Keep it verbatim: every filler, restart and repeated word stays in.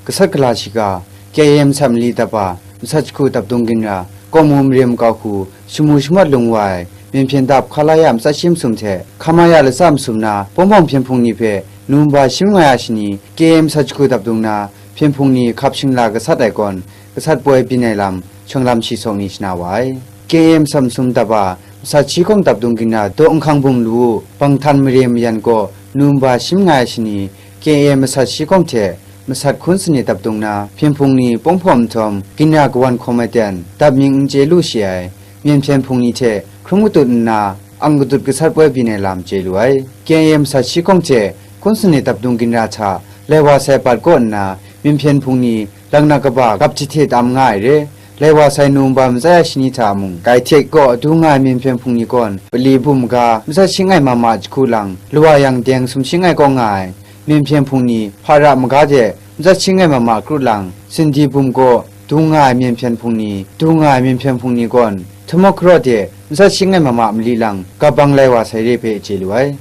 Gasat gala shiga, K A M masat mali dap a, masat jahku dap dung ginra, Kawmu mare makau hku, shamu shamawt lung wa ai, Myen hpyen dap hka la ya matsat shi masum hte, hka ma ya latsa masum na, Pawng Hpawng hpyen hpung ni hpe, November shi manga ya shani, K A M masat jahku dap dung na, hpyen hpung ni hkap shingla gasat ai kawn, gasat poi byin ai lam, shawng lam shi sawng ni shana wa ai. K A M masat masum dap a, masat shi hkawng dap dung ginra daw nhkang bum lu u, Bangtan mare mayan kaw, November shi manga ya shani, K A M masat shi hkawng hte, masat hkun sanit dap dung na, hpyen hpung ni Pawng Hpawng nhtawm, ginra kawan hkawm ai ten, dap mying n chye lu shi ai, Myen hpyen hpung ni hte hkrum katut nna, ang katut gasat poi byin ai lam chye lu ai. K A M masat shi hkawng hte, hkun sanit dap dung ginra hta, lai wa sai pat kaw nna, Myen hpyen hpung ni, laknak kaba gap jahte tam nga ai re, lai wa sai November matsat ya shani hta mung, Kai Hte kaw du nga ai Myen hpyen hpung ni kawn, pali bum ga, matsat shi ngai ma ma jahku lang, lawa yang deng sumshi ngai kaw nga ai, Myen hpyen hpung ni, hpa ra maga de, matsat shi ngai ma ma kru lang, sindi bum kaw, du nga ai Myen hpyen hpung ni, du nga ai Myen hpyen hpung ni kawn, htamawk karaw de, matsat shi ngai ma ma mali lang, gap bang lai wa sai re hpe chye lu ai.